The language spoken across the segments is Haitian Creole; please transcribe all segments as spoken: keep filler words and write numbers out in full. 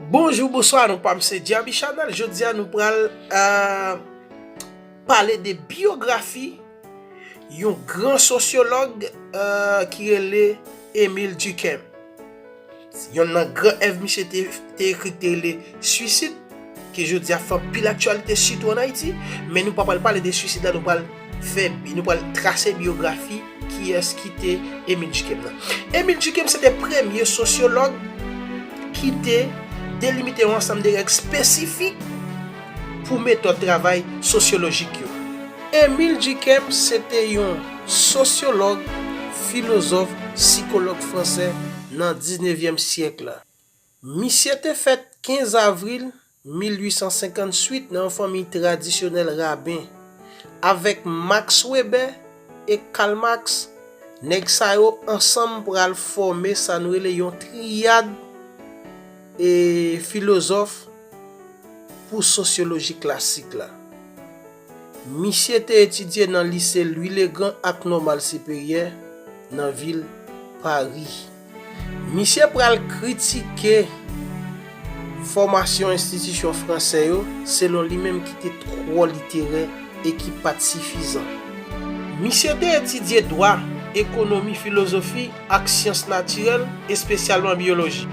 Bonjou, bonswa, non pa m se Djaby Chanel. Jodi a nou pral euh, pale de biyografi yon gran sosyològ euh, ki rele Émile Durkheim. Yonn nan gran èv misye te, te ekri ki te rele Suicide, ke jodi a fè anpil aktyalite sitou ann Ayiti, men nou pa pral pale de Suicide la, nou pral fè, nou pral trase biyografi kiyès ki te Émile Durkheim nan. Émile Durkheim se te premye sosyològ ki te delimite yon ansanm de règ espesifik pou metòd travay sosyolojik yo. Émile Durkheim se te yon sosyològ, filozòf, sikològ fransè nan diznevyèm syèk la. Misye te fèt kenz avril mil uit san senkann uit nan yon fanmi tradisyonèl raben. Avèk Max Weber e Karl Marx, nèg sa yo ansanm pral fòme sa nou rele yon triyad e filozòf pou sosyoloji klasik la. Misye te etidye nan lise Louis le Grand ak Nòmal Siperyè nan vil Pari. Misye pral kritike fòmasyon enstitisyon fransè yo, selon li menm ki te twò literè e ki pa t sifizan. Misye te etidye dwa, ekonomi, filozofi ak syans natirèl, espesyalman biyoloji.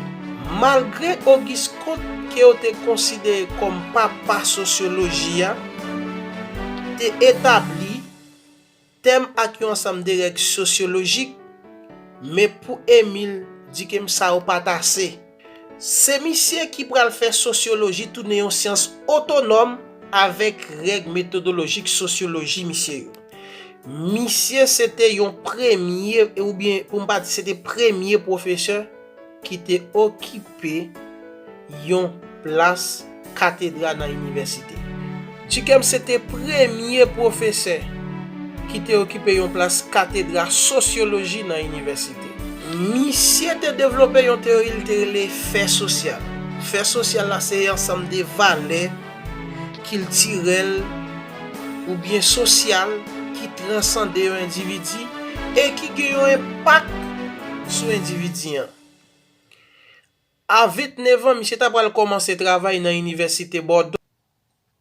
Malgre Auguste Comte, ke yo te konsidere kòm papa sosyoloji a, te etabli tèm ak yon ansanm de règ sosyolojik, men pou Émile Durkheim sa yo pa t ase. Se misye ki pral fè sosyoloji tounen yon syans otonòm avèk règ metodolojik sosyoloji misye yo. Misye se te yon premye, oubyen pou m pa di se te premye pwofesè ki te okipe yon plas katedra nan inivèsite. Durkheim se te premye pwofesè ki te okipe yon plas katedra sosyoloji nan inivèsite. Misye te devlope yon teyori li te rele fè sosyal. Fè sosyal la se ansanm de valè kiltirèl oubyen sosyal ki transande yon endividi e ki gen yon enpak sou endividi an. A vennèf an, misye ta pral kòmanse travay nan Inivèsite Bòdo.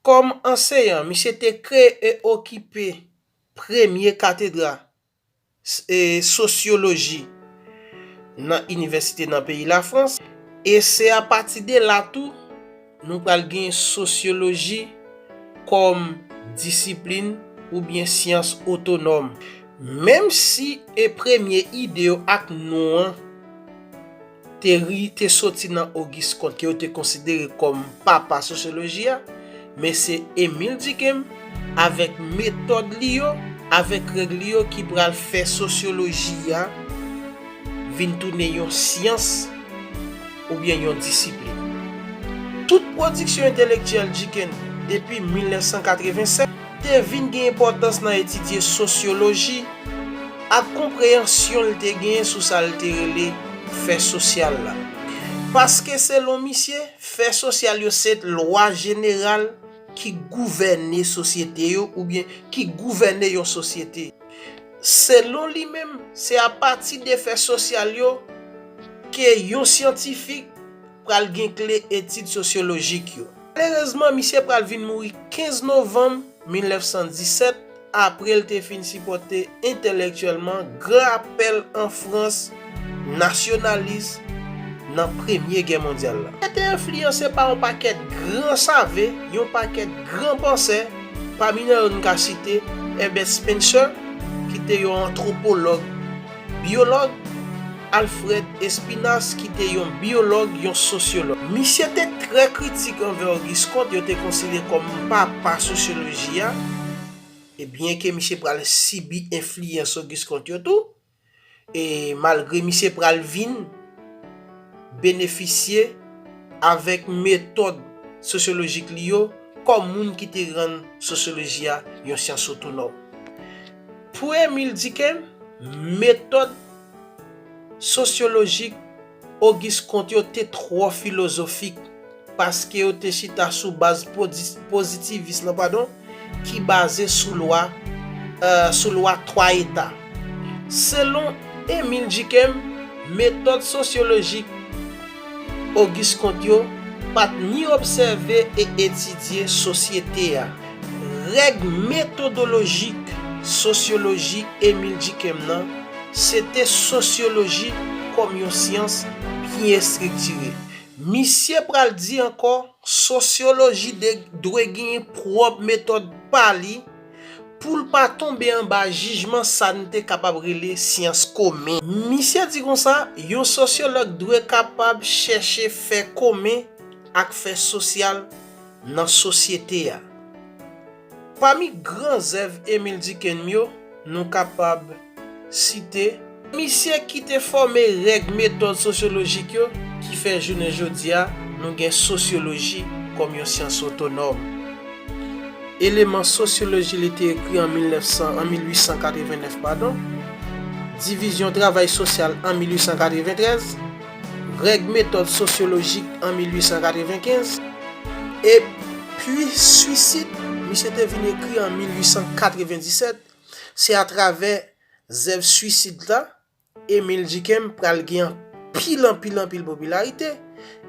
Kòm anseyan, misye te kreye e okipe premye katedra e sosyoloji nan inivèsite nan peyi Lafrans. E se apati de la tou nou pral gen sosyoloji kòm disiplin oubyen syans otonòm. Menm si e premye ide yo ak non an te ri te soti nan Auguste Comte ke yo te konsidere kòm papa sosyoloji a, men se Émile Durkheim avèk metòd li yo, avèk règ li yo ki pral fè sosyoloji a vin tounen yon syans oubyen yon disiplin. Tout pwodiksyon entelektyèl Durkheim depi mil nèf san katreven sèt te vin gen enpòtans nan etidye sosyoloji ak konpreyansyon l te genyen sou sa l te rele fè sosyal la. Paske selon misye, fè sosyal yo se lwa jeneral ki gouvène sosyete yo oubyen ki gouvène yon sosyete. Selon li menm, se apati de fè sosyal yo ke yon syantifik pral gen kle etid sosyolojik yo. Malerezman, misye pral vin mouri kenz novanm mil nèf san disèt, apre l te fin sipòte entèlektyèlman gran apèl an Frans nasyonalis nan Premye Gè Mondyal la. Li te enfliyanse pa yon pakèt gran save, yon pakèt gran pansè, pami nan yo n ka site Herbert Spencer, ki te yon antwopològ, biyològ, Alfred Espinasse, ki te yon biyològ, yon sosyològ. Misye te trè kritik anvè Auguste Comte, yo te konsidere kòm papa sosyoloji a, e byenke misye pral sibi enfliyans Auguste Comte yo tou, e malgre misye pral vin benefisye avèk metòd sosyolojik li yo kòm moun ki te rann sosyoloji a yon syans otonòm. Pou Émile Durkheim, metòd sosyolojik Auguste Comte yo te twò filozofik, paske yo te chita sou baz pozitivis lan, padon, ki baze sou lwa, euh, sou lwa twa eta. Selon Émile Durkheim, metòd sosyolojik Auguste Comte yo pa t ni obsève e etidye sosyete a. Règ metodolojik sosyoloji Emil Durkheim nan se te sosyoloji kòm yon syans byen estriktire. Misye pral di ankò, sosyoloji de, dwe genyen pwòp metòd pa li pou l pa tonbe anba jijman sa n te kapab rele syans komen. Misye di konsa, yon sosyològ dwe kapab chèche fè komen ak fè sosyal nan sosyete a. Pami gran zèv Emil Durkheim yo, nou kapab site, misye ki te fòme règ metòd sosyolojik yo ki fè jounen jodi a nou gen sosyoloji kòm yon syans otonòm. Eleman sosyoloji li te ekri an mil nèf san, an mil uit san katreven nèf, padon, divizyon travay sosyal an mil uit san katreven trèz, règ metòd sosyolojik an mil uit san katreven kenz, epi swisid, misye te vin ekri an mil uit san katreven disèt. Se atravè zèv swisid la, Emil Durkheim pral gen anpil, anpil, anpil popilarite.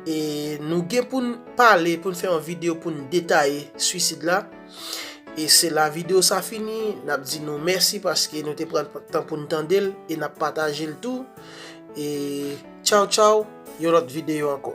E nou gen pou n pale, pou n fè yon videyo pou n detaye swisid la. E se la videyo sa fini. N ap di nou mèsi paske nou te pran tan pou n tande l e n ap pataje l tou. E tchaw, tchaw, yon lòt videyo ankò.